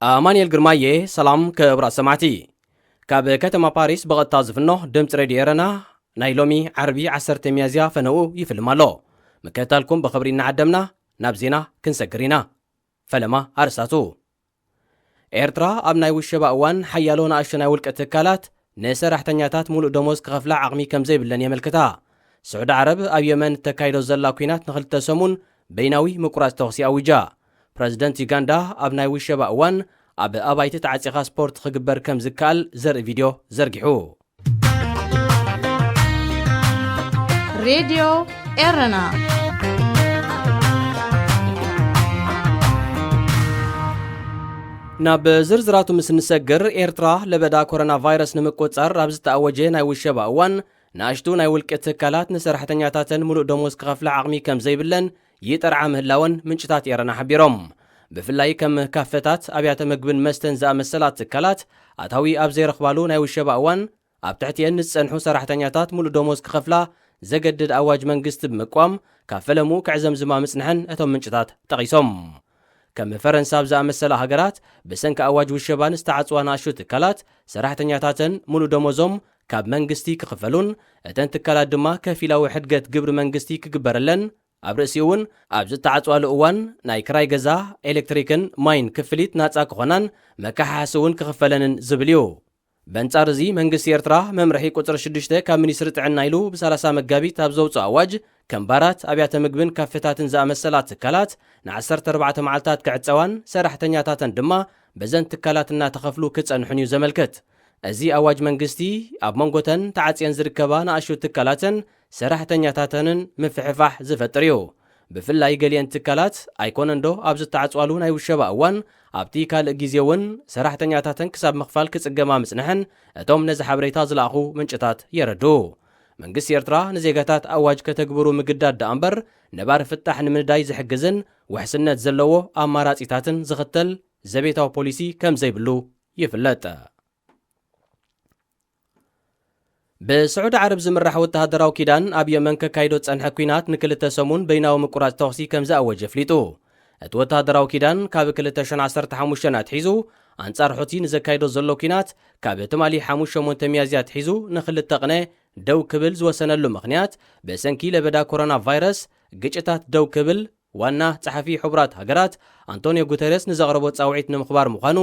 ኣማንኤል ግርማየ። ሰላም ክቡራት ሰማዕቲ። ካብ ከተማ ፓሪስ ብቐጥታ ዝፍኖ ድምፂ ሬድዮ ኤረና ናይ ሎሚ ዓርቢ ዓሰርተ ሚያዝያ ፈነኡ ይፍልም ኣሎ። ምክትታልኩም ብኽብሪ እናዓደምና ናብ ዜና ክንሰግር ኢና። ፈለማ ኣርእስታቱ። ኤርትራ ኣብ ናይ ውሸባ እዋን ሓያሎ ንኣሽቱ ናይ ውልቂ ትካላት ንሰራሕተኛታት ሙሉእ ደሞዝ ክኸፍላ ዓቕሚ ከም ዘይብለን የመልክታ። ስዑዲ ዓረብ ኣብ የመን እተካይዶ ዘላ ኲናት ንኽልተ ሰሙን በይናዊ ምቁራጽ ተኹሲ ኣዊጃ። ፕረዚደንት ዩጋንዳ ኣብ ናይ ውሸባ እዋን ኣብ ኣባይቲ ተዓጺኻ ስፖርት ክግበር ከም ዝከኣል ዘርኢ ቪድዮ ዘርጊሑ። ሬድዮ ኤረና። ናብ ዝርዝራቱ ምስ ንሰግር፣ ኤርትራ ለበዳ ኮሮና ቫይረስ ንምቁጽጻር ኣብ ዝተኣወጀ ናይ ውሸባ እዋን፣ ንኣሽቱ ናይ ውልቂ ትካላት ንሰራሕተኛታተን ሙሉእ ደሞዝ ክኸፍላ ዓቕሚ ከም ዘይብለን ይጠርዓ ምህላወን ምንጭታት ኤረና ሓቢሮም። ብፍላይ ከም ካፈታት፣ ኣብያተ ምግብን መስተን ዝኣመሰላ ትካላት ኣታዊ ኣብ ዘይረኽባሉ ናይ ውሸባ እዋን፣ ኣብ ትሕቲኤን ንዝጸንሑ ሰራሕተኛታት ሙሉእ ደሞዝ ክኸፍላ ዘገድድ ኣዋጅ መንግስቲ ብምቋም፣ ካብ ፈለሙ ክዕዘምዝማ ምጽንሐን እቶም ምንጭታት ጠቒሶም። ከም ፈረንሳ ኣብ ዝኣመሰላ ሃገራት፣ ብሰንኪ ኣዋጅ ውሸባን ዝተዓጽዋ ንኣሽቱ ትካላት፣ ሰራሕተኛታተን ሙሉእ ደሞዞም ካብ መንግስቲ ክኽፈሉን፣ እተን ትካላት ድማ ከፊላዊ ሕድገት ግብሪ መንግስቲ ክግበረለን፣ ኣብ ርእሲኡ እውን ኣብ ዝተዓጽዋሉ እዋን ናይ ክራይ ገዛ፣ ኤሌክትሪክን ማይን ክፍሊት ናጻ ክኾናን መከሓሓሲ እውን ክኽፈለንን ዝብል እዩ። በንጻር እዚ፣ መንግስቲ ኤርትራ መምርሒ ቁጽሪ ሽዱሽተ ካብ ሚኒስትሪ ጥዕና ኢሉ ብ30 መጋቢት ኣብ ዘውጽኦ ኣዋጅ፣ ከም ባራት፣ ኣብያተ ምግብን ካፌታትን ዝኣመሰላ ትካላት ን14 መዓልታት ክዕጸዋን ሰራሕተኛታተን ድማ በዘን ትካላት እናተኸፍሉ ክጸንሑን እዩ ዘመልክት። እዚ ኣዋጅ መንግስቲ፣ ኣብ መንጎተን ተዓጽየን ዝርከባ ንኣሽቱ ትካላትን ሰራሕተኛታተንን ምፍሕፋሕ ዝፈጥር እዩ። ብፍላይ ገሊአን ትካላት ኣይኮነንዶ ኣብ ዝተዓጽዋሉ ናይ ውሸባ እዋን፣ ኣብቲ ካልእ ግዜ እውን ሰራሕተኛታተን ክሳብ ምኽፋል ክጽገማ ምጽንሐን እቶም ነዚ ሓበሬታ ዝለኣኹ ምንጭታት የረድኡ። መንግስቲ ኤርትራ ንዜጋታት ኣዋጅ ከተግብሩ ምግዳድ ደኣ እምበር፣ ነባሪ ፍታሕ ንምንዳይ ዝሕግዝን ውሕስነት ዘለዎ ኣማራጺታትን ዝኽተል ዘቤታዊ ፖሊሲ ከም ዘይብሉ ይፍለጥ። ብስዑዲ ዓረብ ዝምራሕ ወተሃደራዊ ኪዳን፣ ኣብ የመን ከካይዶ ዝጸንሐ ኲናት ንክልተ ሰሙን በይናዊ ምቁራጽ ተኹሲ ከም ዝኣወጀ ኣፍሊጡ። እቲ ወተሃደራዊ ኪዳን፣ ካብ ክልተ ሽሕን ዓሰርተ ሓሙሽተን ኣትሒዙ፣ ኣንጻር ሑቲ ንዘካይዶ ዘሎ ኲናት፣ ካብ ትማሊ ሓሙስ ሸሞንተ ሚያዝያ ኣትሒዙ ንኽልተ ቅነ ደው ክብል ዝወሰነሉ ምኽንያት፣ ብሰንኪ ለበዳ ኮሮና ቫይረስ ግጭታት ደው ክብል ዋና ጸሓፊ ሕቡራት ሃገራት ኣንቶንዮ ጉተሬስ ንዘቕረቦ ጻውዒት ንምኽባር ምዃኑ፣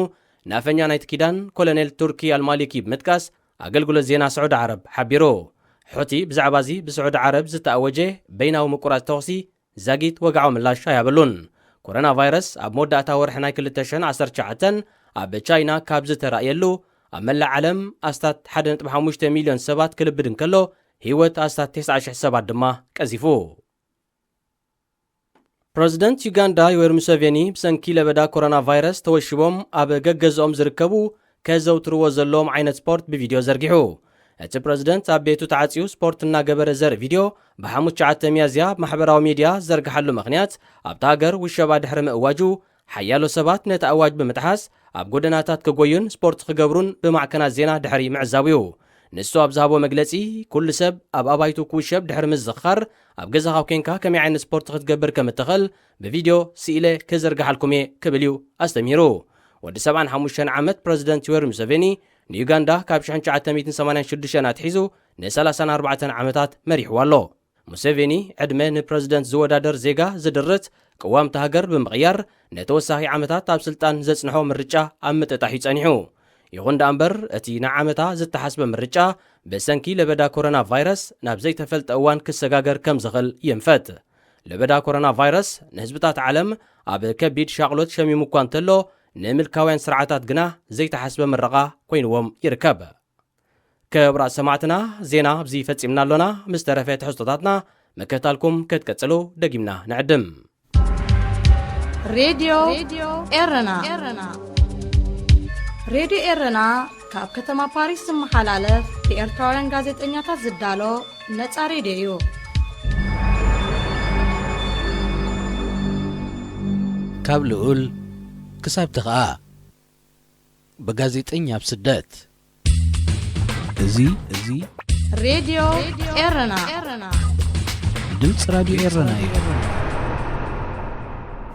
ናፈኛ ናይቲ ኪዳን ኮሎኔል ቱርኪ ኣልማሊኪ ብምጥቃስ፣ ኣገልግሎት ዜና ስዑዲ ዓረብ ሓቢሩ። ሑቲ ብዛዕባ እዚ ብስዑዲ ዓረብ ዝተኣወጀ በይናዊ ምቁራጽ ተኹሲ ዛጊት ወግዓዊ ምላሽ ኣይሃበሉን። ኮሮና ቫይረስ ኣብ መወዳእታ ወርሒ ናይ ክልተ ሽሕን ዓሰርተ ትሽዓተን ኣብ ቻይና ካብ ዝተራእየሉ፣ ኣብ መላእ ዓለም ኣስታት ሓደ ነጥቢ ሓሙሽተ ሚልዮን ሰባት ክልብድ እንከሎ፣ ህይወት ኣስታት ተስዓ ሽሕ ሰባት ድማ ቀዚፉ። ፕረዚደንት ዩጋንዳ ዮዌሪ ሙሴቬኒ፣ ብሰንኪ ለበዳ ኮሮና ቫይረስ ተወሺቦም ኣብ ገገዝኦም ዝርከቡ ከዘውትርዎ ዘለዎም ዓይነት ስፖርት ብቪድዮ ዘርጊሑ። እቲ ፕረዚደንት ኣብ ቤቱ ተዓጽዩ ስፖርት እናገበረ ዘርኢ ቪድዮ፣ ብሓሙስ ትሽዓተ ሚያዝያ ኣብ ማሕበራዊ ሚድያ ዝዘርግሓሉ ምኽንያት፣ ኣብታ ሃገር ውሸባ ድሕሪ ምእዋጁ፣ ሓያሎ ሰባት ነቲ ኣዋጅ ብምጥሓስ ኣብ ጎደናታት ክጎዩን ስፖርት ክገብሩን ብማዕከናት ዜና ድሕሪ ምዕዛቡ እዩ። ንሱ ኣብ ዝሃቦ መግለጺ፣ ኩሉ ሰብ ኣብ ኣባይቱ ክውሸብ ድሕሪ ምዝኽኻር፣ ኣብ ገዛኻ ኮንካ ከመይ ዓይነት ስፖርት ክትገብር ከም እትኽእል ብቪድዮ ስኢለ ክዝርግሓልኩም እየ ክብል እዩ ኣስተምሂሩ። ወዲ ሰብዓን ሓሙሽተን ዓመት ፕረዚደንት ዮዌሪ ሙሴቬኒ፣ ንዩጋንዳ ካብ ሽሕን ትሽዓተ ሚእትን ሰማንያን ሽዱሽተን ኣትሒዙ ንሰላሳን ኣርባዕተን ዓመታት መሪሕዋ ኣሎ። ሙሴቬኒ፣ ዕድመ ንፕረዚደንት ዝወዳደር ዜጋ ዝድርት፣ ቅዋም እታ ሃገር ብምቕያር፣ ንተወሳኺ ዓመታት ኣብ ስልጣን ዘጽንሖ ምርጫ ኣብ ምጥጣሕ እዩ ጸኒሑ። ይኹን ደኣ እምበር፣ እቲ ንዓመታ ዝተሓስበ ምርጫ፣ ብሰንኪ ለበዳ ኮሮና ቫይረስ ናብ ዘይተፈልጠ እዋን ክሰጋገር ከም ዝኽእል ይንፈት። ለበዳ ኮሮና ቫይረስ ንህዝብታት ዓለም ኣብ ከቢድ ሻቕሎት ሸሚሙ እኳ እንተሎ፣ ንምልካውያን ስርዓታት ግና ዘይተሓስበ ምረቓ ኮይንዎም ይርከብ። ክቡራት ሰማዕትና፣ ዜና ኣብዚ ፈጺምና ኣሎና። ምስ ተረፈ ትሕዝቶታትና ምክትታልኩም ክትቀጽሉ ደጊምና ንዕድም። ሬድዮ ኤረና። ሬድዮ ኤረና ካብ ከተማ ፓሪስ ዝመሓላለፍ ብኤርትራውያን ጋዜጠኛታት ዝዳሎ ነጻ ሬድዮ እዩ። ካብ ልዑል ክሳብ ተኸኣ፣ ብጋዜጠኛ ኣብ ስደት። እዚ፣ እዚ ሬድዮ ኤረና። ድምፂ ራድዮ ኤረና እዩ።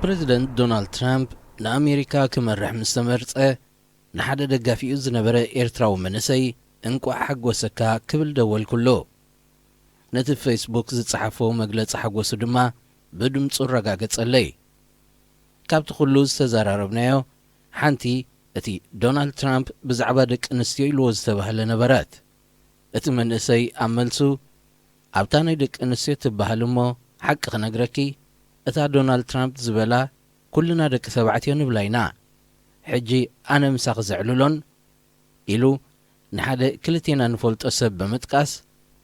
ፕረዚደንት ዶናልድ ትራምፕ ንኣሜሪካ ክመርሕ ምስ ተመርጸ፣ ንሓደ ደጋፊኡ ዝነበረ ኤርትራዊ መንእሰይ እንቋዕ ሓጎሰካ ክብል ደወልኩሉ። ነቲ ፌስቡክ ዝጸሓፎ መግለጺ ሓጎሱ ድማ ብድምጹ ኣረጋገጸለይ። ካብቲ ኩሉ ዝተዘራረብናዮ፣ ሓንቲ እቲ ዶናልድ ትራምፕ ብዛዕባ ደቂ ኣንስትዮ ኢልዎ ዝተባህለ ነበረት። እቲ መንእሰይ ኣብ መልሱ፣ ኣብታ ናይ ደቂ ኣንስትዮ ትበሃል እሞ፣ ሓቂ ክነግረኪ፣ እታ ዶናልድ ትራምፕ ዝበላ ኩልና ደቂ ተባዕትዮ ንብላ ኢና። ሕጂ ኣነ ምሳኺ ዘዕልሎን፣ ኢሉ ንሓደ ክልቴና ንፈልጦ ሰብ ብምጥቃስ፣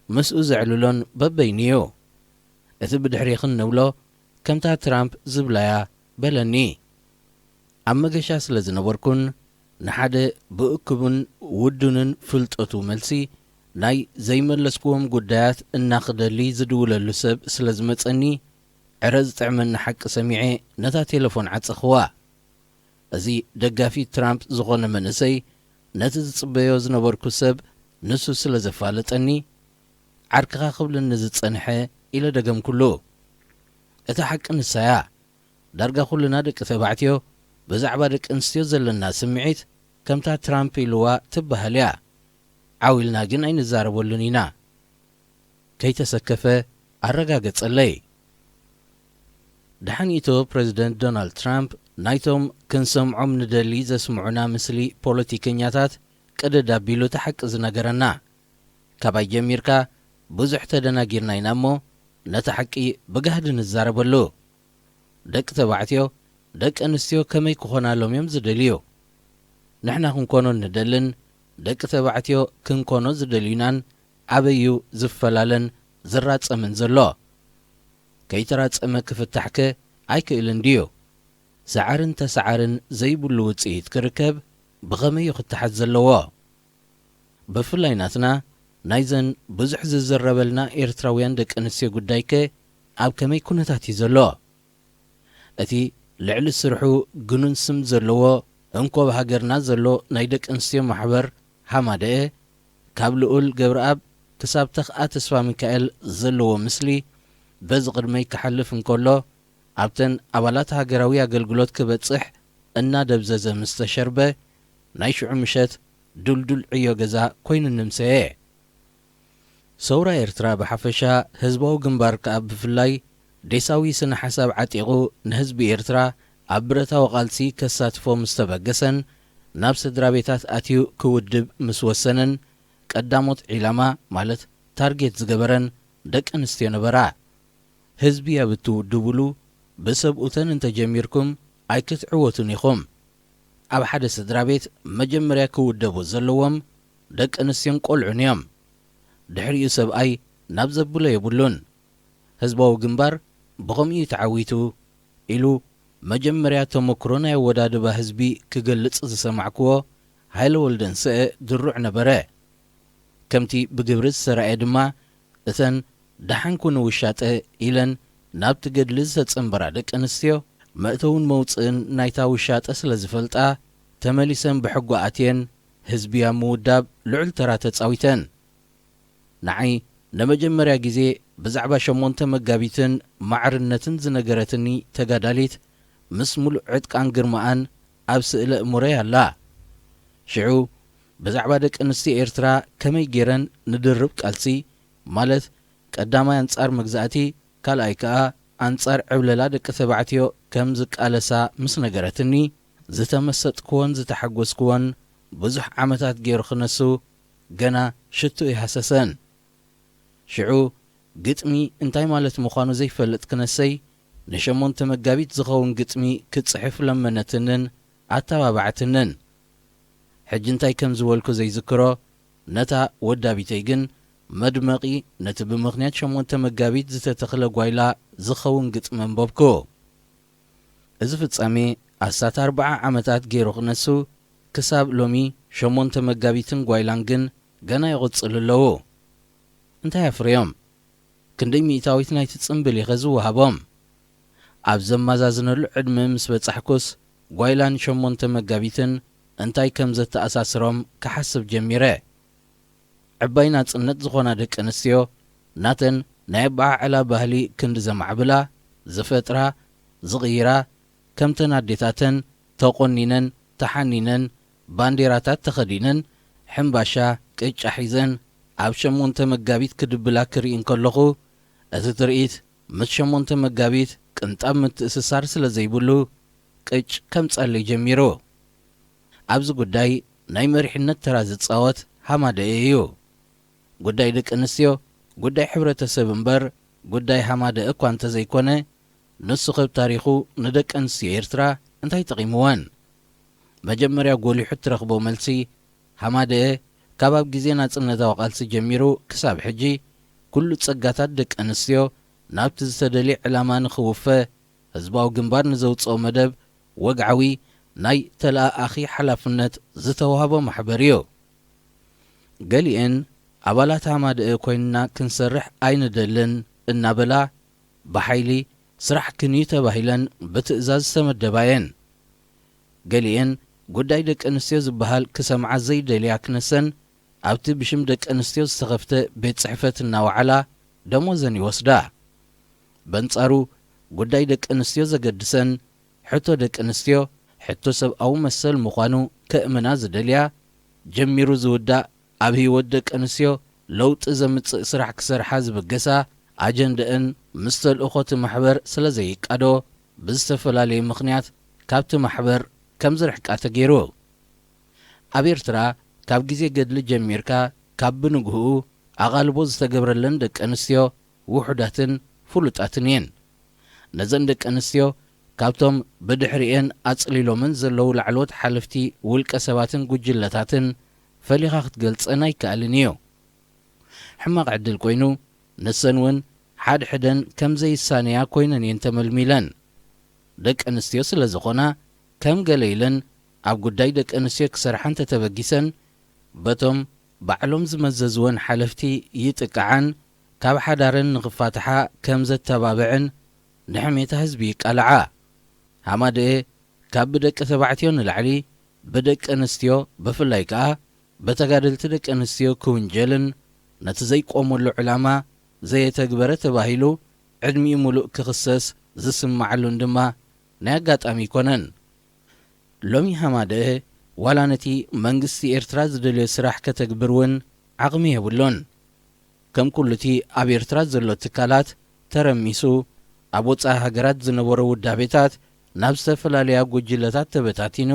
ምስኡ ዘዕልሎን በበይኑ እዩ። እቲ ብድሕሪኽን ንብሎ ከምታ ትራምፕ ዝብላያ በለኒ። ኣብ መገሻ ስለ ዝነበርኩን ንሓደ ብእኩብን ውዱንን ፍልጠቱ መልሲ ናይ ዘይመለስክዎም ጉዳያት እናኽደሊ ዝድውለሉ ሰብ ስለ ዝመጸኒ፣ ዕረ ዝጥዕመኒ ሓቂ ሰሚዐ ነታ ቴለፎን ዓጸኽዋ። እዚ ደጋፊ ትራምፕ ዝኾነ መንእሰይ ነቲ ዝጽበዮ ዝነበርኩ ሰብ ንሱ ስለ ዘፋለጠኒ፣ ዓርክኻ ክብለኒ ዝጸንሐ ኢለ ደገምኩሉ። እታ ሓቂ ንሳያ። ዳርጋ ኩልና ደቂ ተባዕትዮ ብዛዕባ ደቂ ኣንስትዮ ዘለና ስምዒት ከምታ ትራምፕ ኢልዋ ትበሃል እያ። ዓው ኢልና ግን ኣይንዛረበሉን ኢና። ከይተሰከፈ ኣረጋገጸለይ። ደሓን ኢቶ ፕረዚደንት ዶናልድ ትራምፕ ናይቶም ክንሰምዖም ንደሊ ዘስምዑና ምስሊ ፖለቲከኛታት ቅድድ ኣቢሉ እቲ ሓቂ ዝነገረና። ካባይ ጀሚርካ ብዙሕ ተደናጊርና ኢና እሞ ነቲ ሓቂ ብጋህዲ ንዛረበሉ። ደቂ ተባዕትዮ ደቂ ኣንስትዮ ከመይ ክኾናሎም እዮም ዝደልዩ? ንሕና ክንኮኖ ንደልን ደቂ ተባዕትዮ ክንኮኖ ዝደልዩናን ኣበይ እዩ ዝፈላለን ዝራጸምን ዘሎ? ከይተራጸመ ክፍታሕከ ኣይክእልን ድዩ? ሰዓርን ተሰዓርን ዘይብሉ ውጽኢት ክርከብ ብኸመይ እዩ ክተሓዝ ዘለዎ? ብፍላይ ናትና ናይዘን ብዙሕ ዝዝረበልና ኤርትራውያን ደቂ ኣንስትዮ ጉዳይከ ኣብ ከመይ ኩነታት እዩ ዘሎ? እቲ ልዕሊ ስርሑ ግኑን ስም ዘለዎ እንኮ ኣብ ሃገርና ዘሎ ናይ ደቂ ኣንስትዮ ማሕበር ሃማደኤ፣ ካብ ልኡል ገብረኣብ ክሳብ ተኽኣ ተስፋ ሚካኤል ዘለዎ ምስሊ በዚ ቅድመይ ክሓልፍ እንከሎ፣ ኣብተን ኣባላት ሃገራዊ ኣገልግሎት ክበጽሕ እናደብዘዘ ምስ ተሸርበ፣ ናይ ሽዑ ምሸት ዱልዱል ዕዮ ገዛ ኮይኑ ንምሰየ። ሰውራ ኤርትራ ብሓፈሻ፣ ህዝባዊ ግንባር ከኣ ብፍላይ፣ ዴሳዊ ስነ ሓሳብ ዓጢቑ ንህዝቢ ኤርትራ ኣብ ብረታዊ ቃልሲ ከሳትፎ ምስ ተበገሰን ናብ ስድራ ቤታት ኣትዩ ክውድብ ምስ ወሰነን፣ ቀዳሞት ዒላማ ማለት ታርጌት ዝገበረን ደቂ ኣንስትዮ ነበራ። ህዝቢ ኣብ እትውድብሉ ብሰብኡተን እንተጀሚርኩም ኣይክትዕወቱን ኢኹም። ኣብ ሓደ ስድራ ቤት መጀመርያ ክውደቡ ዘለዎም ደቂ ኣንስትዮን ቆልዑን እዮም። ድሕሪኡ ሰብኣይ ናብ ዘብሎ የብሉን። ህዝባዊ ግንባር ብኸምኡ እዩ ተዓዊቱ ኢሉ መጀመርያ ተመክሮ ናይ ኣወዳድባ ህዝቢ ክገልጽ ዝሰማዕክዎ ሃይለ ወልደንስአ ድሩዕ ነበረ። ከምቲ ብግብሪ ዝተራእየ ድማ እተን ደሓንኩ ንውሻጠ ኢለን ናብቲ ገድሊ ዝተጸንበራ ደቂ ኣንስትዮ መእተውን መውጽእን ናይታ ውሻጠ ስለ ዝፈልጣ ተመሊሰን ብሕጎ ኣትየን ህዝቢ ኣብ ምውዳብ ልዑል ተራ ተጻዊተን። ንዓይ ንመጀመርያ ግዜ ብዛዕባ ሸሞንተ መጋቢትን ማዕርነትን ዝነገረትኒ ተጋዳሊት ምስ ሙሉእ ዕጥቃን ግርማኣን ኣብ ስእለ እሙረይ ኣላ። ሽዑ ብዛዕባ ደቂ ኣንስትዮ ኤርትራ ከመይ ገይረን ንድርብ ቃልሲ ማለት ቀዳማይ ኣንጻር መግዛእቲ ካልኣይ ከኣ ኣንጻር ዕብለላ ደቂ ተባዕትዮ ከም ዝቃለሳ ምስ ነገረትኒ፣ ዝተመሰጥክዎን ዝተሓጎስክዎን ብዙሕ ዓመታት ገይሩ ክነሱ ገና ሽቱ ይሃሰሰን። ሽዑ ግጥሚ እንታይ ማለት ምዃኑ ዘይፈልጥ ክነሰይ ንሸሞንተ መጋቢት ዝኸውን ግጥሚ ክጽሕፍ ለመነትንን ኣተባባዕትንን። ሕጂ እንታይ ከም ዝበልኩ ዘይዝክሮ ነታ ወዳቢተይ ግን መድመቒ ነቲ ብምኽንያት ሸሞንተ መጋቢት ዝተተኽለ ጓይላ ዝኸውን ግጥሚ ኣንበብኩ። እዚ ፍጻሜ ኣስታት ኣርብዓ ዓመታት ገይሩ ክነሱ ክሳብ ሎሚ ሸሞንተ መጋቢትን ጓይላን ግን ገና ይቕጽሉ ኣለዉ። እንታይ ኣፍርዮም? ክንደይ ሚእታዊት ናይቲ ጽምብል ኢኸ ዝወሃቦም? ኣብ ዘመዛዝነሉ ዕድመ ምስ በጻሕኩስ ጓይላን ሸሞንተ መጋቢትን እንታይ ከም ዘተኣሳስሮም ክሓስብ ጀሚረ። ዕባይ ናጽነት ዝኾና ደቂ ኣንስትዮ ናተን ናይ ኣበዓዕላ ባህሊ ክንዲ ዘማዕብላ፣ ዝፈጥራ፣ ዝቕይራ፣ ከምተን ኣዴታተን ተቖኒነን ተሓኒነን ባንዴራታት ተኸዲነን ሕምባሻ ቅጫ ሒዘን ኣብ ሸሞንተ መጋቢት ክድብላ ክርኢ እንከለኹ፣ እቲ ትርኢት ምስ ሸሞንተ መጋቢት ቅንጣብ ምትእስሳር ስለ ዘይብሉ ቅጭ ከምጸለይ ጀሚሩ። ኣብዚ ጉዳይ ናይ መሪሕነት ተራ ዝጻወት ሃማደኤ እዩ። ጉዳይ ደቂ ኣንስትዮ ጉዳይ ሕብረተሰብ እምበር ጉዳይ ሃማደኤ እኳ እንተዘይኮነ፣ ንሱ ከብ ታሪኹ ንደቂ ኣንስትዮ ኤርትራ እንታይ ጠቒምወን? መጀመርያ ጎሊሑ እትረኽቦ መልሲ፣ ሃማደኤ ካብ ኣብ ግዜ ናጽነታዊ ቃልሲ ጀሚሩ ክሳብ ሕጂ፣ ኩሉ ጸጋታት ደቂ ኣንስትዮ ናብቲ ዝተደልየ ዕላማ ንኽውፈ ህዝባዊ ግንባር ንዘውጽኦ መደብ ወግዓዊ ናይ ተለኣኣኺ ሓላፍነት ዝተዋህቦ ማሕበር እዩ። ገሊኤን ኣባላት ሃማደኤ ኮይንና ክንሰርሕ ኣይንደልን እናበላ ብሓይሊ ስራሕ ክንዩ ተባሂለን ብትእዛዝ ዝተመደባ እየን። ገሊኤን ጉዳይ ደቂ ኣንስትዮ ዝበሃል ክሰምዓ ዘይደልያ ክነሰን ኣብቲ ብሽም ደቂ ኣንስትዮ ዝተኸፍተ ቤት ጽሕፈት እናወዓላ ደሞዘን ይወስዳ። በንጻሩ ጉዳይ ደቂ ኣንስትዮ ዘገድሰን ሕቶ ደቂ ኣንስትዮ ሕቶ ሰብኣዊ መሰል ምዃኑ ከእምና ዝደልያ ጀሚሩ ዝውዳእ ኣብ ህይወት ደቂ ኣንስትዮ ለውጢ ዘምጽእ ስራሕ ክሰርሓ ዝብገሳ ኣጀንደአን ምስ ተልእኾ እቲ ማሕበር ስለ ዘይቃዶ ብዝተፈላለየ ምኽንያት ካብቲ ማሕበር ከም ዝርሕቃ ተገይሩ። ኣብ ኤርትራ ካብ ግዜ ገድሊ ጀሚርካ ካብ ብንግህኡ ኣቓልቦ ዝተገብረለን ደቂ ኣንስትዮ ውሑዳትን ፍሉጣትን እየን። ነዘን ደቂ ኣንስትዮ ካብቶም ብድሕሪኤን ኣጽሊሎመን ዘለዉ ላዕለዎት ሓለፍቲ ውልቀ ሰባትን ጉጅለታትን ፈሊኻ ክትገልጸን ኣይከኣልን እዩ። ሕማቕ ዕድል ኮይኑ ንሰን እውን ሓድሕደን ከም ዘይሳነያ ኮይነን እየን ተመልሚለን። ደቂ ኣንስትዮ ስለ ዝኾና ከም ገለ ኢለን ኣብ ጉዳይ ደቂ ኣንስትዮ ክሰርሓ እንተተበጊሰን በቶም ባዕሎም ዝመዘዝወን ሓለፍቲ ይጥቅዓን ካብ ሓዳረን ንኽፋትሓ ከም ዘተባብዕን ንሕሜታ ህዝቢ ይቃልዓ። ሃማደኤ ካብ ብደቂ ተባዕትዮ ንላዕሊ ብደቂ ኣንስትዮ ብፍላይ ከኣ ብተጋደልቲ ደቂ ኣንስትዮ ክውንጀልን ነቲ ዘይቆመሉ ዕላማ ዘየተግበረ ተባሂሉ ዕድሚኡ ምሉእ ክኽሰስ ዝስምዓሉን ድማ ናይ ኣጋጣሚ ኣይኮነን። ሎሚ ሃማደኤ ዋላ ነቲ መንግስቲ ኤርትራ ዝደልዮ ስራሕ ከተግብር እውን ዓቕሚ የብሉን። ከም ኩሉ እቲ ኣብ ኤርትራ ዘሎ ትካላት ተረሚሱ፣ ኣብ ወጻኢ ሃገራት ዝነበሮ ውዳቤታት ናብ ዝተፈላለያ ጉጅለታት ተበታቲኑ፣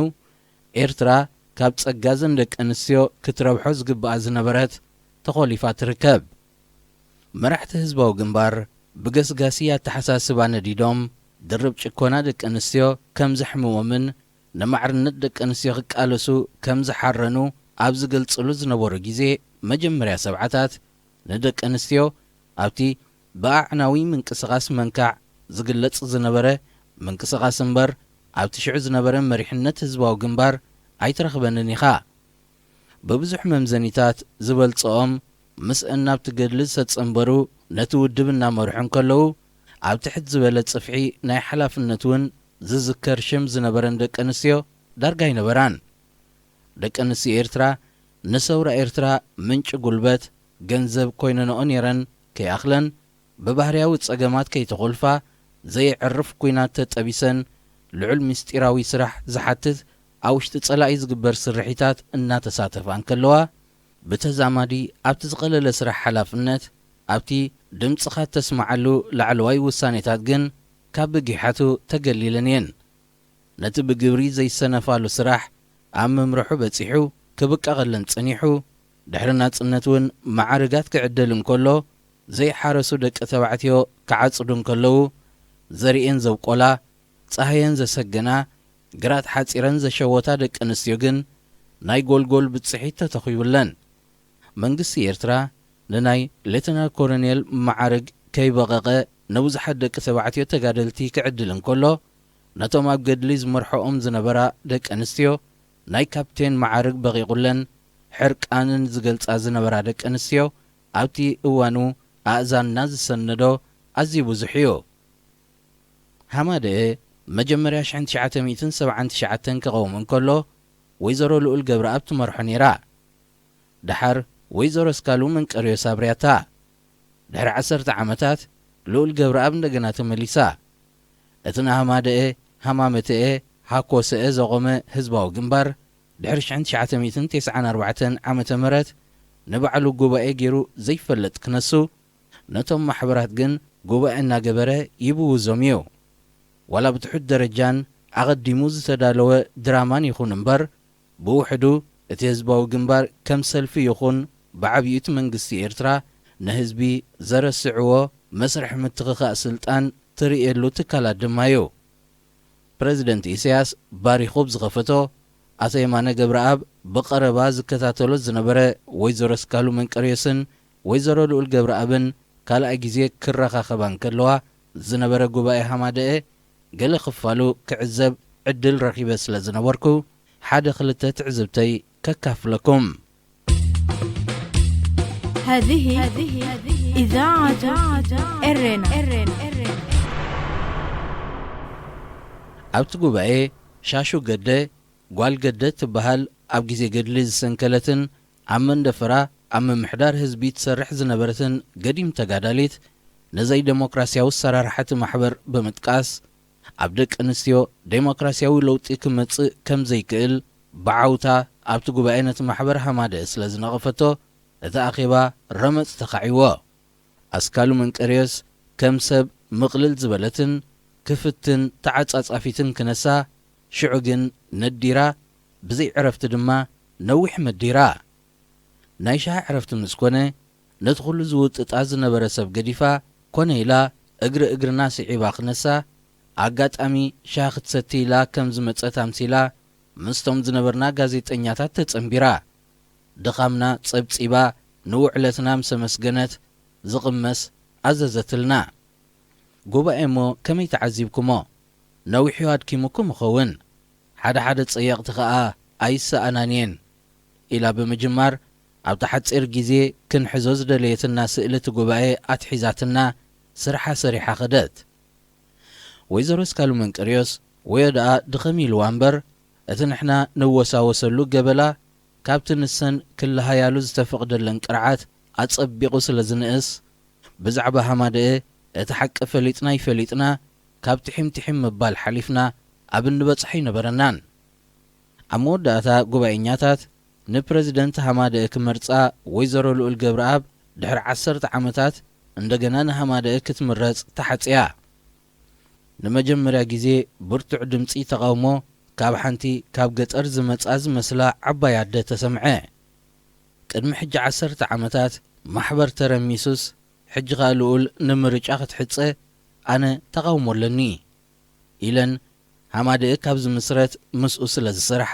ኤርትራ ካብ ጸጋ ዘን ደቂ ኣንስትዮ ክትረብሖ ዝግብኣ ዝነበረት ተኾሊፋ ትርከብ። መራሕቲ ህዝባዊ ግንባር ብገስጋሲ ኣተሓሳስባ ነዲዶም፣ ድርብ ጭኮና ደቂ ኣንስትዮ ከም ዘሕምሞምን ንማዕርነት ደቂ ኣንስትዮ ክቃለሱ ከም ዝሓረኑ ኣብ ዝገልጽሉ ዝነበሩ ግዜ መጀመርያ ሰብዓታት፣ ንደቂ ኣንስትዮ ኣብቲ ብኣዕናዊ ምንቅስቓስ መንካዕ ዝግለጽ ዝነበረ ምንቅስቓስ እምበር፣ ኣብቲ ሽዑ ዝነበረ መሪሕነት ህዝባዊ ግንባር ኣይትረኽበንን ኢኻ። ብብዙሕ መምዘኒታት ዝበልጽኦም ምስአን ናብቲ ገድሊ ዝተጸንበሩ ነቲ ውድብ እናመርሑ እንከለዉ፣ ኣብ ትሕት ዝበለ ጽፍሒ ናይ ሓላፍነት እውን ዝዝከር ሽም ዝነበረን ደቂ ኣንስትዮ ዳርጋ ኣይነበራን። ደቂ ኣንስትዮ ኤርትራ ንሰውራ ኤርትራ ምንጪ ጉልበት፣ ገንዘብ ኮይነንኦ ነይረን ከይኣኽለን፣ ብባህርያዊ ጸገማት ከይተኾልፋ፣ ዘየዕርፍ ኲናት ተጠቢሰን፣ ልዑል ምስጢራዊ ስራሕ ዝሓትት ኣብ ውሽጢ ጸላኢ ዝግበር ስርሒታት እናተሳተፋ እንከለዋ፣ ብተዛማዲ ኣብቲ ዝቐለለ ስራሕ ሓላፍነት፣ ኣብቲ ድምጽኻ እተስምዓሉ ላዕለዋይ ውሳኔታት ግን ካብ ብጊሓቱ ተገሊለን እየን። ነቲ ብግብሪ ዘይሰነፋሉ ስራሕ ኣብ ምምርሑ በጺሑ፣ ክብቀቐለን ጸኒሑ፣ ድሕሪ ናጽነት እውን መዓርጋት ክዕደል እንከሎ፣ ዘይሓረሱ ደቂ ተባዕትዮ ክዓጽዱ እንከለዉ፣ ዘርእየን ዘብቆላ፣ ጻህየን ዘሰገና፣ ግራት ሓጺረን ዘሸወታ ደቂ ኣንስትዮ ግን ናይ ጎልጎል ብጽሒት ተተኺቡለን። መንግስቲ ኤርትራ ንናይ ሌተናል ኮሎኔል መዓርግ ከይበቐቐ ንብዙሓት ደቂ ተባዕትዮ ተጋደልቲ ክዕድል እንከሎ፣ ነቶም ኣብ ገድሊ ዝመርሖኦም ዝነበራ ደቂ ኣንስትዮ ናይ ካፕቴን መዓርግ በቒቑለን ሕርቃንን ዝገልጻ ዝነበራ ደቂ ኣንስትዮ ኣብቲ እዋኑ ኣእዛንና ዝሰነዶ ኣዝዩ ብዙሕ እዩ። ሃማደኤ መጀመርያ ሽሕን ትሽዓተ ሚእትን ሰብዓን ትሽዓተን ክቐውም እንከሎ፣ ወይዘሮ ልኡል ገብረኣብ ትመርሖ ነይራ። ደሓር ወይዘሮ እስካሉ መንቀርዮስ ኣብርያታ። ድሕሪ ዓሰርተ ዓመታት ልኡል ገብረኣብ እንደገና ተመሊሳ። እቲ ንሃማደኤ ሃማመተኤ ሃኮሰኤ ዘቖመ ህዝባዊ ግንባር፣ ድሕሪ ሽሕን ትሽዓተ ሚእትን ተስዓን ኣርባዕተን ዓመተ ምህረት ንባዕሉ ጉባኤ ገይሩ ዘይፈልጥ ክነሱ፣ ነቶም ማሕበራት ግን ጉባኤ እናገበረ ይብውዞም እዩ። ዋላ ብትሑት ደረጃን ኣቐዲሙ ዝተዳለወ ድራማን ይኹን እምበር፣ ብውሕዱ እቲ ህዝባዊ ግንባር ከም ሰልፊ ይኹን ብዓብዩ እቲ መንግስቲ ኤርትራ ንህዝቢ ዘረስዕዎ መስርሕ ምትኽኻእ ስልጣን ትርእየሉ ትካላት ድማ እዩ። ፕረዚደንት ኢሳያስ ባሪኹ ብዝኸፈቶ፣ ኣቶ የማነ ገብረኣብ ብቐረባ ዝከታተሎ ዝነበረ ወይዘሮ ስካሉ መንቀርዮስን ወይዘሮ ልኡል ገብረኣብን ካልኣይ ግዜ ክረኻኸባ እንከለዋ ዝነበረ ጉባኤ ሃማደኤ ገለ ክፋሉ ክዕዘብ ዕድል ረኺበ ስለ ዝነበርኩ፣ ሓደ ክልተ ትዕዝብተይ ከካፍለኩም። هذه إذاعة إرينا. ኣብቲ ጉባኤ ሻሹ ገደ፣ ጓል ገደ ትበሃል፣ ኣብ ግዜ ገድሊ ዝሰንከለትን ኣብ መንደፈራ ኣብ ምምሕዳር ህዝቢ ትሰርሕ ዝነበረትን ገዲም ተጋዳሊት፣ ንዘይ ደሞክራስያዊ ኣሰራርሓ እቲ ማሕበር ብምጥቃስ፣ ኣብ ደቂ ኣንስትዮ ደሞክራስያዊ ለውጢ ክመጽእ ከም ዘይክእል ብዓውታ ኣብቲ ጉባኤ ነቲ ማሕበር ሃማደኤ ስለ ዝነቐፈቶ፣ እቲ ኣኼባ ረመጽ ተኻዒዎ። ኣስካሉ መንቀርዮስ ከም ሰብ ምቕልል ዝበለትን ክፍትን ተዓጻጻፊትን ክነሳ፣ ሽዑ ግን ነዲራ፣ ብዘይ ዕረፍቲ ድማ ነዊሕ መዲራ። ናይ ሻሂ ዕረፍቲ ምስ ኮነ፣ ነቲ ኩሉ ዝውጥጣ ዝነበረ ሰብ ገዲፋ፣ ኮነ ኢላ እግሪ እግርና ስዒባ ክነሳ፣ ኣጋጣሚ ሻሂ ክትሰቲ ኢላ ከም ዝመጸት ኣምሲላ፣ ምስቶም ዝነበርና ጋዜጠኛታት ተጸንቢራ። ድኻምና ጸብጺባ፣ ንውዕለትና ምስ ኣመስገነት፣ ዝቕመስ ኣዘዘትልና። ጉባኤ እሞ ከመይ ተዓዚብኩሞ? ነዊሕ እዩ ኣድኪሙኩም ይኸውን። ሓደ ሓደ ጸየቕቲ ኸኣ ኣይሰኣናን እየን፣ ኢላ ብምጅማር፣ ኣብታ ሓጺር ግዜ ክንሕዞ ዝደለየትና ስእሊ እቲ ጉባኤ ኣትሒዛትና፣ ስርሓ ሰሪሓ ኸደት። ወይዘሮ ስካሉ መንቀርዮስ ወዮ ደኣ ድኸም ኢልዋ እምበር፣ እቲ ንሕና ንወሳወሰሉ ገበላ፣ ካብቲ ንሰን ክለሃያሉ ዝተፈቕደለን ቅርዓት ኣጸቢቑ ስለ ዝንእስ፣ ብዛዕባ ሃማደኤ እቲ ሓቂ ፈሊጥና ኣይፈሊጥና፣ ካብ ትሒም ትሒም ምባል ሓሊፍና ኣብ እንበጽሖ ኣይነበረናን። ኣብ መወዳእታ ጉባኤኛታት ንፕረዚደንት ሃማደኤ ክመርጻ ወይዘሮ ልኡል ገብረኣብ ድሕሪ ዓሰርተ ዓመታት እንደገና ንሃማደኤ ክትምረጽ ተሓጽያ። ንመጀመርያ ግዜ ብርቱዕ ድምጺ ተቓውሞ ካብ ሓንቲ ካብ ገጠር ዝመጽኣ ዝመስላ ዓባይ ኣደ ተሰምዐ። ቅድሚ ሕጂ ዓሰርተ ዓመታት ማሕበር ተረሚሱስ ሕጂ ኸኣ ልኡል ንምርጫ ክትሕጸ ኣነ ተቓውሞ ኣለኒ ኢለን ሃማደኤ ካብ ዝምስረት ምስኡ ስለ ዝሰርሓ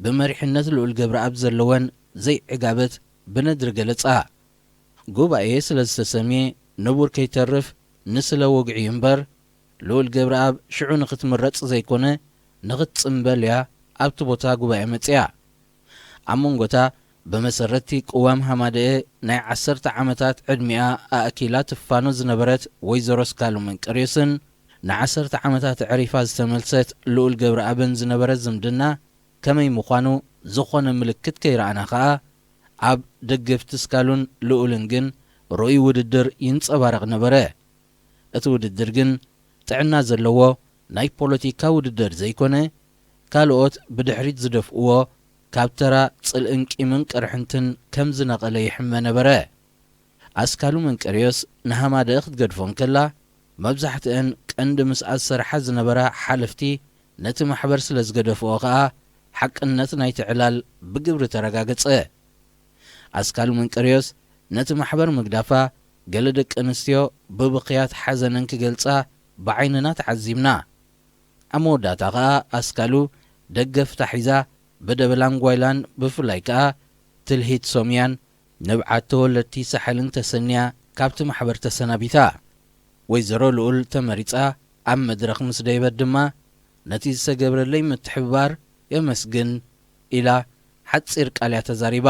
ብመሪሕነት ልኡል ገብረኣብ ዘለወን ዘይዕጋበት ብነድሪ ገለጻ። ጉባኤ ስለ ዝተሰምየ ንቡር ከይተርፍ ንስለ ወግዒ እምበር ልኡል ገብረኣብ ሽዑ ንኽትምረጽ ዘይኮነ ንኽትጽምበል እያ ኣብቲ ቦታ ጉባኤ መጺኣ። ኣብ መንጎታ ብመሰረትቲ ቅዋም ሃማደኤ ናይ ዓሰርተ ዓመታት ዕድሚኣ ኣእኪላ ትፋኖ ዝነበረት ወይዘሮ ስካሉ መንቀርዮስን ንዓሰርተ ዓመታት ኣዕሪፋ ዝተመልሰት ልኡል ገብረኣብን ዝነበረ ዝምድና ከመይ ምዃኑ ዝኾነ ምልክት ከይረኣና ኸኣ ኣብ ደገፍቲ ስካሉን ልኡልን ግን ርኡይ ውድድር ይንጸባረቕ ነበረ። እቲ ውድድር ግን ጥዕና ዘለዎ ናይ ፖለቲካ ውድድር ዘይኮነ፣ ካልኦት ብድሕሪት ዝደፍእዎ ካብ ተራ ጽልእን ቂምን ቅርሕንትን ከም ዝነቐለ ይሕመ ነበረ። ኣስካሉ መንቀርዮስ ንሃማደኤ ክትገድፎ እንከላ፣ መብዛሕትአን ቀንዲ ምስኣ ዝሰርሓ ዝነበራ ሓለፍቲ ነቲ ማሕበር ስለ ዝገደፍኦ ኸኣ፣ ሓቅነት ናይቲ ዕላል ብግብሪ ተረጋገጸ። ኣስካሉ መንቀርዮስ ነቲ ማሕበር ምግዳፋ፣ ገለ ደቂ ኣንስትዮ ብብኽያት ሓዘነን ክገልጻ ብዓይንና ተዓዚብና። ኣብ መወዳእታ ኸኣ ኣስካሉ ደገፍታ ሒዛ ብደበላን ጓይላን ብፍላይ ከኣ ትልሂት ሶምያን ንብዓት ተወለድቲ ሳሕልን ተሰንያ ካብቲ ማሕበር ተሰናቢታ። ወይዘሮ ልኡል ተመሪጻ ኣብ መድረኽ ምስ ደየበት ድማ ነቲ ዝተገብረለይ ምትሕብባር የመስግን ኢላ ሓጺር ቃል እያ ተዛሪባ።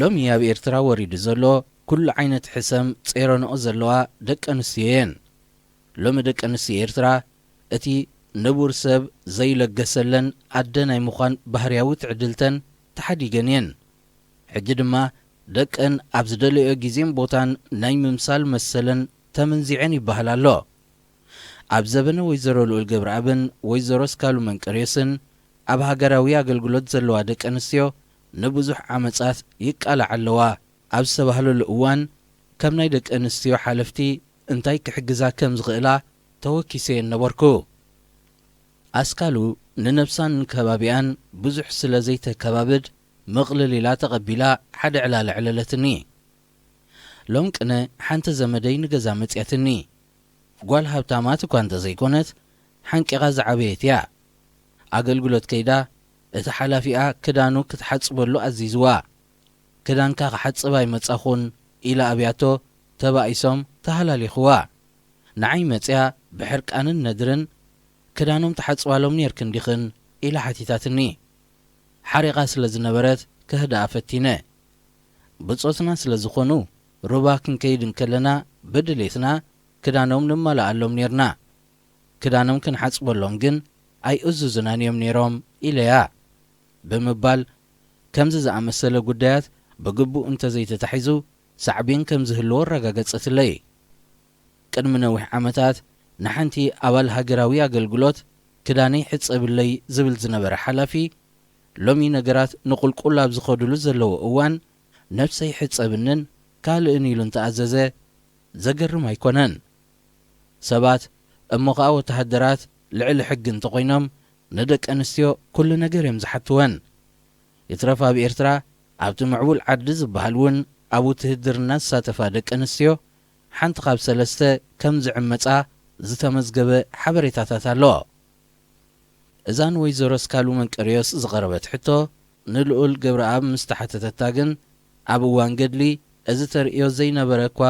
ሎሚ ኣብ ኤርትራ ወሪዱ ዘሎ ኩሉ ዓይነት ሕሰም ጼረንኦ ዘለዋ ደቂ ኣንስትዮ እየን። ሎሚ ደቂ ኣንስትዮ ኤርትራ እቲ ንቡር ሰብ ዘይለገሰለን ኣደ ናይ ምዃን ባህርያዊ ትዕድልተን ተሓዲገን እየን። ሕጂ ድማ ደቀን ኣብ ዝደለዮ ግዜን ቦታን ናይ ምምሳል መሰለን ተመንዚዐን ይበሃል ኣሎ። ኣብ ዘበነ ወይዘሮ ልኡል ገብረኣብን ወይዘሮ ስካሉ መንቀርዮስን ኣብ ሃገራዊ ኣገልግሎት ዘለዋ ደቂ ኣንስትዮ ንብዙሕ ዓመጻት ይቃልዓ ኣለዋ ኣብ ዝተባህለሉ እዋን፣ ከም ናይ ደቂ ኣንስትዮ ሓለፍቲ እንታይ ክሕግዛ ከም ዝኽእላ ተወኪሰ እየ ነበርኩ። ኣስካሉ ንነብሳን ንከባቢኣን ብዙሕ ስለ ዘይተከባብድ፣ ምቕልል ኢላ ተቐቢላ ሓደ ዕላል ኣዕለለትኒ። ሎም ቅነ ሓንቲ ዘመደይ ንገዛ መጽያትኒ። ጓል ሃብታማት እኳ እንተዘይኮነት፣ ሓንቂቓ ዝዓበየት እያ። ኣገልግሎት ከይዳ፣ እቲ ሓላፊኣ ክዳኑ ክትሓጽበሉ ኣዚዝዋ። "ክዳንካ ክሓጽብ ኣይመጻኹን" ኢላ ኣብያቶ፣ ተባኢሶም ተሃላሊኽዋ። ንዓይ መጽያ ብሕርቃንን ነድርን፣ "ክዳኖም ትሓጽባሎም ኔርኪ እንዲኽን?" ኢላ ሓቲታትኒ። ሓሪቓ ስለ ዝነበረት ከህድኣ ፈቲነ። ብጾትና ስለ ዝኾኑ፣ ሩባ ክንከይድ እንከለና ብድሌትና ክዳኖም ንማልኣሎም ኔርና። ክዳኖም ክንሓጽበሎም ግን ኣይእዙዙናን እዮም ኔሮም ኢለያ፣ ብምባል ከምዚ ዝኣመሰለ ጉዳያት ብግቡእ እንተዘይተታሒዙ ሳዕቤን ከም ዝህልዎ ኣረጋገጸትለይ። ቅድሚ ነዊሕ ዓመታት ንሓንቲ ኣባል ሃገራዊ ኣገልግሎት "ክዳነይ ሕጸብለይ" ዝብል ዝነበረ ሓላፊ፣ ሎሚ ነገራት ንቑልቁል ኣብ ዝኸዱሉ ዘለዎ እዋን፣ "ነብሰይ ሕጸብንን ካልእን" ኢሉ እንተኣዘዘ ዘገርም ኣይኮነን። ሰባት፣ እሞ ኸኣ ወተሃደራት ልዕሊ ሕጊ እንተኾይኖም፣ ንደቂ ኣንስትዮ ኩሉ ነገር እዮም ዝሓትወን። ይትረፍ ኣብ ኤርትራ፣ ኣብቲ ምዕቡል ዓዲ ዝበሃል እውን ኣብ ውትህድርና ዝሳተፋ ደቂ ኣንስትዮ ሓንቲ ካብ ሰለስተ ከም ዝዕመጻ ዝተመዝገበ ሓበሬታታት ኣሎ። እዛ ንወይዘሮ ስካሉ መንቀርዮስ ዝቐረበት ሕቶ ንልኡል ገብረኣብ ምስ ተሓተተታ ግን፣ ኣብ እዋን ገድሊ እዚ ተርእዮ ዘይነበረ እኳ፣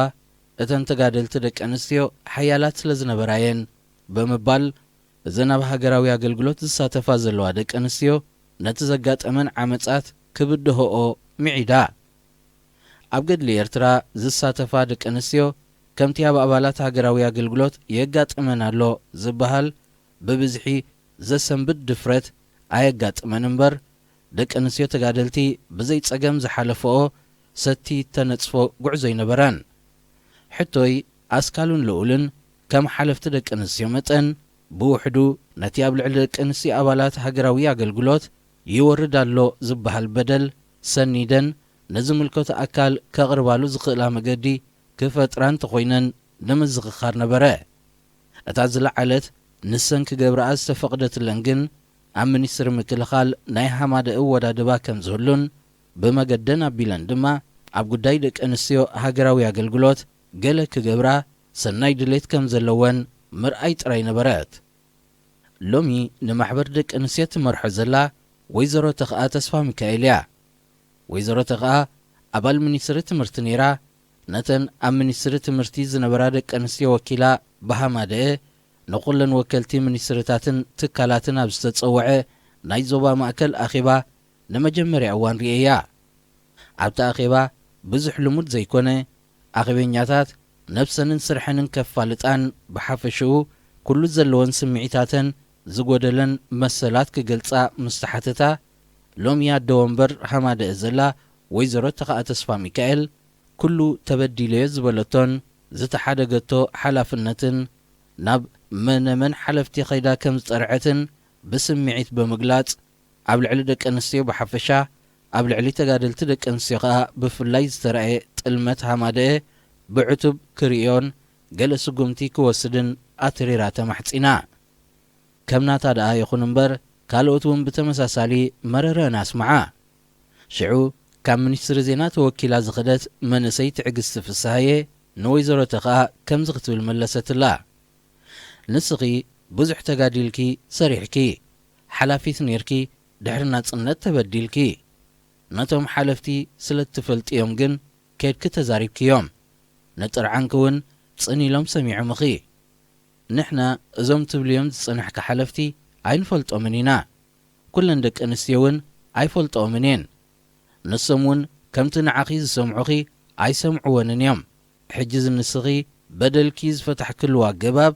እተን ተጋደልቲ ደቂ ኣንስትዮ ሓያላት ስለ ዝነበራ እየን ብምባል፣ እዘን ኣብ ሃገራዊ ኣገልግሎት ዝሳተፋ ዘለዋ ደቂ ኣንስትዮ ነቲ ዘጋጠመን ዓመጻት ክብድሆኦ ምዒዳ። ኣብ ገድሊ ኤርትራ ዝሳተፋ ደቂ ኣንስትዮ፣ ከምቲ ኣብ ኣባላት ሃገራዊ ኣገልግሎት የጋጥመን ኣሎ ዝበሃል ብብዝሒ ዘሰንብድ ድፍረት ኣየጋጥመን እምበር፣ ደቂ ኣንስትዮ ተጋደልቲ ብዘይ ጸገም ዝሓለፈኦ ሰቲ ተነጽፎ ጉዕዞ ኣይነበረን። ሕቶይ፣ ኣስካሉን ልኡልን ከም ሓለፍቲ ደቂ ኣንስትዮ መጠን፣ ብውሕዱ ነቲ ኣብ ልዕሊ ደቂ ኣንስትዮ ኣባላት ሃገራዊ ኣገልግሎት ይወርድ ኣሎ ዝበሃል በደል ሰኒደን፣ ንዝምልከቶ ኣካል ከቕርባሉ ዝኽእላ መገዲ ክፈጥራ እንተኾይነን ንምዝኽኻር ነበረ። እታ ዝለዓለት ንሰን ክገብርኣ ዝተፈቕደትለን ግን፣ ኣብ ሚኒስትሪ ምክልኻል ናይ ሃማደ እወዳድባ ከም ዝህሉን፣ ብመገደን ኣቢለን ድማ ኣብ ጉዳይ ደቂ ኣንስትዮ ሃገራዊ ኣገልግሎት ገለ ክገብራ ሰናይ ድሌት ከም ዘለወን ምርኣይ ጥራይ ነበረት። ሎሚ ንማሕበር ደቂ ኣንስትዮ ትመርሖ ዘላ ወይዘሮ ተኽኣ ተስፋ ሚካኤል እያ። ወይዘሮ ተኽኣ ኣባል ሚኒስትሪ ትምህርቲ ነይራ። ነተን ኣብ ሚኒስትሪ ትምህርቲ ዝነበራ ደቂ ኣንስትዮ ወኪላ ብሃማደአ ንኹለን ወከልቲ ሚኒስትርታትን ትካላትን ኣብ ዝተጸውዐ ናይ ዞባ ማእከል ኣኼባ ንመጀመርያ እዋን ርእየያ። ኣብቲ ኣኼባ ብዙሕ ልሙድ ዘይኮነ፣ ኣኼበኛታት ነብሰንን ስርሐንን ከፋልጣን ብሓፈሽኡ ኩሉ ዘለወን ስምዒታተን ዝጎደለን መሰላት ክገልጻ ምስ ተሓተታ፣ ሎሚ ኣደ ወንበር ሃማደአ ዘላ ወይዘሮ ተኽኣ ተስፋ ሚካኤል፣ ኩሉ ተበዲለዮ ዝበለቶን ዝተሓደገቶ ሓላፍነትን ናብ መነመን ሓለፍቲ ከይዳ ከም ዝጠርዐትን ብስምዒት ብምግላጽ፣ ኣብ ልዕሊ ደቂ ኣንስትዮ ብሓፈሻ፣ ኣብ ልዕሊ ተጋደልቲ ደቂ ኣንስትዮ ከኣ ብፍላይ ዝተራእየ ጥልመት ሃማደአ ብዕቱብ ክርእዮን ገለ ስጉምቲ ክወስድን ኣትሪራ ተማሕጺና። ከም ናታ ደኣ ይኹን እምበር፣ ካልኦት እውን ብተመሳሳሊ መረረአን ኣስምዓ። ሽዑ፣ ካብ ሚኒስትሪ ዜና ተወኪላ ዝኸደት መንእሰይ ትዕግስቲ ፍስሃየ ንወይዘሮ ተኽኣ ከምዚ ክትብል መለሰትላ። ንስኺ ብዙሕ ተጋዲልኪ፣ ሰሪሕኪ፣ ሓላፊት ኔርኪ፣ ድሕሪ ናጽነት ተበዲልኪ። ነቶም ሓለፍቲ ስለ እትፈልጥዮም ግን ከድኪ ተዛሪብክዮም። ንጥርዓንኪ እውን ጽን ኢሎም ሰሚዖምኺ። ንሕና እዞም ትብልዮም ዝጸናሕኪ ሓለፍቲ ኣይንፈልጦምን ኢና። ኩለን ደቂ ኣንስትዮ እውን ኣይፈልጥኦምን እየን። ንሶም እውን ከምቲ ንዓኺ ዝሰምዑኺ ኣይሰምዕወንን እዮም። ሕጂ ዝንስኺ በደልኪ ዝፈታሕክሉ ኣገባብ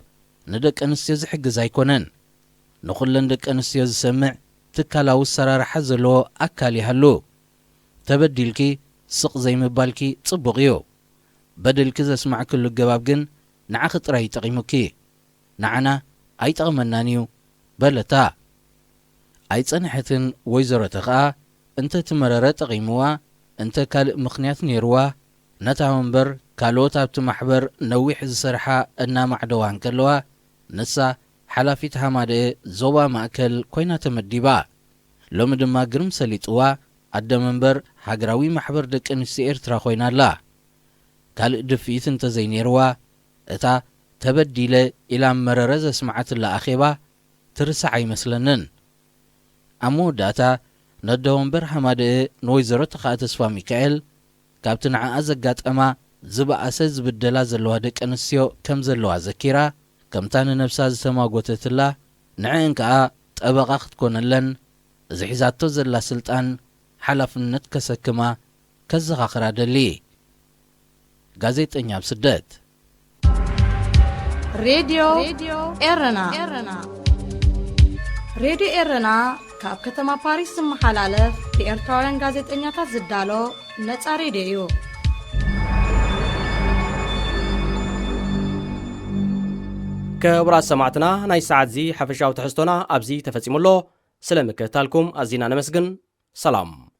ንደቂ ኣንስትዮ ዝሕግዝ ኣይኮነን። ንኹለን ደቂ ኣንስትዮ ዝሰምዕ ትካላዊ ኣሰራርሓ ዘለዎ ኣካል ይሃሉ። ተበዲልኪ ስቕ ዘይምባልኪ ጽቡቕ እዩ። በደልኪ ዘስማዕክሉ ኣገባብ ግን ንዓኺ ጥራይ ይጠቒሙኪ፣ ንዓና ኣይጠቕመናን እዩ በለታ። ኣይጸንሐትን። ወይዘሮተ ኸኣ እንተ እቲ መረረ ጠቒምዋ፣ እንተ ካልእ ምኽንያት ነይርዋ፣ ነታ ወንበር ካልኦት ኣብቲ ማሕበር ነዊሕ ዝሰርሓ እናማዕደዋ እንከለዋ፣ ንሳ ሓላፊት ሃማደኤ ዞባ ማእከል ኮይና ተመዲባ። ሎሚ ድማ ግርም ሰሊጥዋ ኣደ መንበር ሃገራዊ ማሕበር ደቂ ኣንስትዮ ኤርትራ ኮይና ኣላ። ካልእ ድፍኢት እንተዘይነይርዋ፣ እታ ተበዲለ ኢላ መረረ ዘስመዓትላ ኣኼባ ትርሳዕ ኣይመስለንን። ኣብ መወዳእታ ነደ ወንበር ሃማደኤ ንወይዘሮ ተኻእ ተስፋ ሚካኤል ካብቲ ንዓኣ ዘጋጠማ ዝበኣሰ ዝብደላ ዘለዋ ደቂ ኣንስትዮ ከም ዘለዋ ዘኪራ፣ ከምታ ንነብሳ ዝተማጎተትላ ንዕእን ከኣ ጠበቓ ክትኮነለን እዚ ሒዛቶ ዘላ ስልጣን ሓላፍነት ከሰክማ ከዘኻኽራ ደሊ። ጋዜጠኛ ኣብ ስደት። ሬድዮ ኤረና። ሬድዮ ኤረና ካብ ከተማ ፓሪስ ዝመሓላለፍ ብኤርትራውያን ጋዜጠኛታት ዝዳሎ ነጻ ሬድዮ እዩ። ክቡራት ሰማዕትና፣ ናይ ሰዓት እዚ ሓፈሻዊ ትሕዝቶና ኣብዚ ተፈጺሙ ኣሎ። ስለ ምክትታልኩም ኣዚና ነመስግን። ሰላም።